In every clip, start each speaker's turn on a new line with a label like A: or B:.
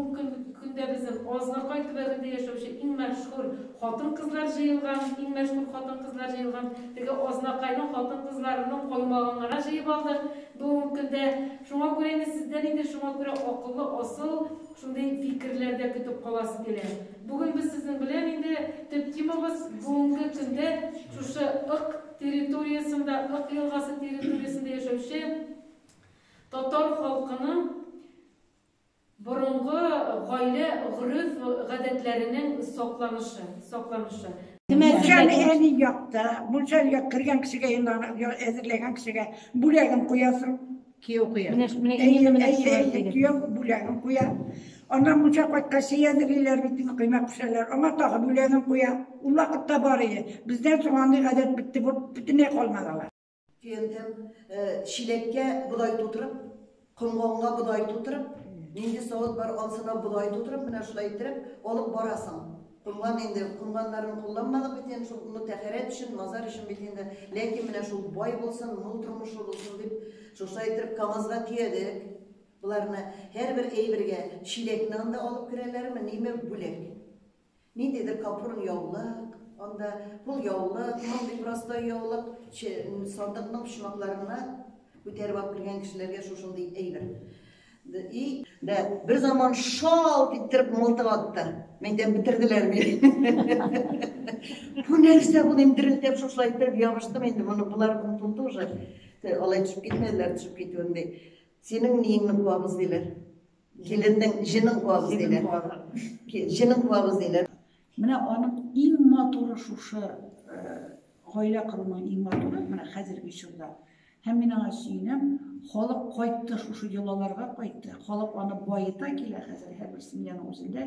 A: Бүгенге көндә безнең Азнакай төбәгендә яшәүче иң мәшһүр хатын-кызлар җыелган, иң мәшһүр хатын-кызлар җыелган. Теге Азнакайның хатын-кызларының каймагын гына җыеп алдык бүгенге көндә. Шуңа күрә инде сездән инде шуңа күрә акыллы, асыл шундый фикерләр дә көтеп каласы килә. Бүген без сезнең белән инде төп темабыз бүгенге көндә шушы Ык территориясендә, Ык елгасы территориясендә яшәүче татар халкының Борынгы гаилә гореф-гадәтләренең сакланышы, сакланышы.
B: Мунчаны әни якты, мунчаны як кергән кешегә инде аны әзерләгән кешегә бүләген куясың.
C: Кияү куя.
B: Менә менә именно менә шулай диде. Кияү бүләген куя. Аннан мунча кайткач чәй әзерлиләр бит инде, коймак пешерәләр. Аңа тагы бүләген куя. Ул вакытта бар иде. Бездән соң андый гадәт бетте, бөтенләй калмады алар.
D: Көянтәм, чиләккә бодай тутырып, комганга бодай тутырып, нинди савыт бар, ансына бодай тутырып, менә шулай иттереп алып барасың. Комган инде, комганнарын кулланмадык бит инде, шул ну тәһарәт өчен, мазар өчен бит инде. Ләкин менә шул бай булсын, мул тормышлы булсын дип, шушылай иттереп КАМАЗга төядек. Боларны һәрбер әйбергә чиләкне анда алып керәләрме, ниме, бүләк. Ниндидер капрон яулык, анда кулъяулык, мондый простой яулык, сандыкның почмакларына күтәреп алып кергән кешеләргә шушындый әйбер. И дә бер заман шалт иттереп мылтык атты. Мин әйтәм, бетерделәр мине. Бу нәрсә бу дим, дерелдәп шушылай иттереп ябыштым инде, моны болар онытылды уже. Алай төшеп китмәделәр, төшеп китүен ди. Синең ниеңне куабыз диләр. Киленнең җенен куабыз диләр. Җенен куабыз диләр.
C: Менә аның иң матуры шушы гаилә коруның иң матуры менә хәзерге чорда. Һәм мин аңа сөенәм, халык кайтты шушы йолаларга кайтты. Халык аны баета килә хәзер һәрбер семьяның үзендә.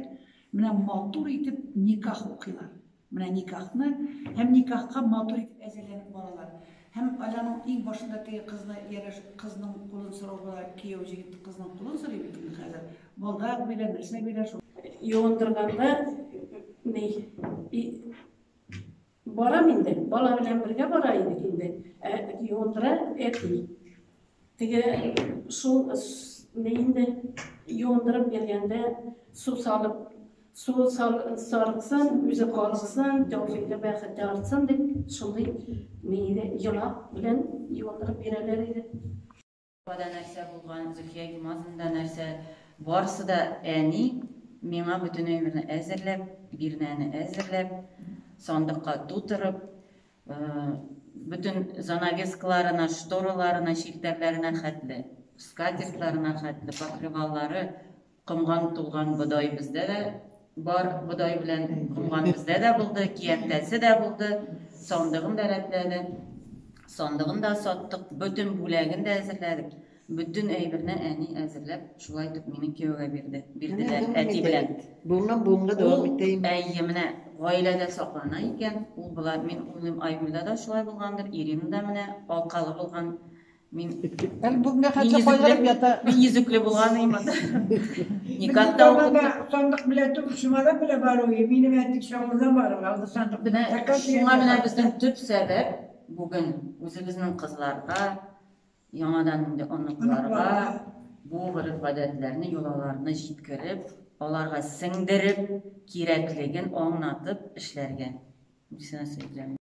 C: Менә матур итеп никах укыйлар. Менә никахны һәм никахка матур итеп әзерләнеп баралар. Һәм аның иң башында теге кызны ярәш кызның кулын сорау була, кияү җегет кызның кулын сорый бит инде хәзер. Балдак бирә, нәрсә бирә шул.
E: Юындырганда ни барам инде, бала белән бергә бара идек инде. Ә юындыра әти. Теге шул ни инде юындырып биргәндә су салып Су сарыксын, үзе калыксын, тәүфыйгы бәхете артсын дип, шундый ни йола белән юындырып бирәләр иде.
F: Апада нәрсә булган, Зөлфия Гимазында нәрсә, барысы да әни миңа бөтен әйберне әзерләп, бирнәне әзерләп, сандыкка тутырып, бөтен занавескаларына, штораларына, челтәрләренә хәтле, скатертларына хәтле, покрываллары, Комган тулган бодай бездә дә бар, бодай белән комган бездә дә булды, кияртәсе дә булды, сандыгын да рәтләде, сандыгын да саттык, бөтен бүләген дә әзерләдек. Бөтен әйберне әни әзерләп, шулай итеп мине кияүгә бирде, бирделәр әти белән.
D: Буыннан буынга дәвам итә инде.
F: Әйе, менә гаиләдә саклана икән, ул була. Мин уйлыйм, Айгөлдә дә шулай булгандыр, Ирина да менә алкалы булган. Мин
C: Әле бүгенгә хәтле кайгырып ята.
F: Мин йөзекле булган идем анда. Никах та укыттык.
B: Сандык белән түгел, чемодан белән бару иде. Минем әти Чаллыдан барып алды сандык.
F: Менә шуңа менә безнең төп сәбәп бүген үзебезнең кызларга, яңадан инде оныкларга бу гореф-гадәтләрне, йолаларны җиткереп, аларга сеңдереп, кирәклеген аңлатып эшләргә. Дисенә сөйләм.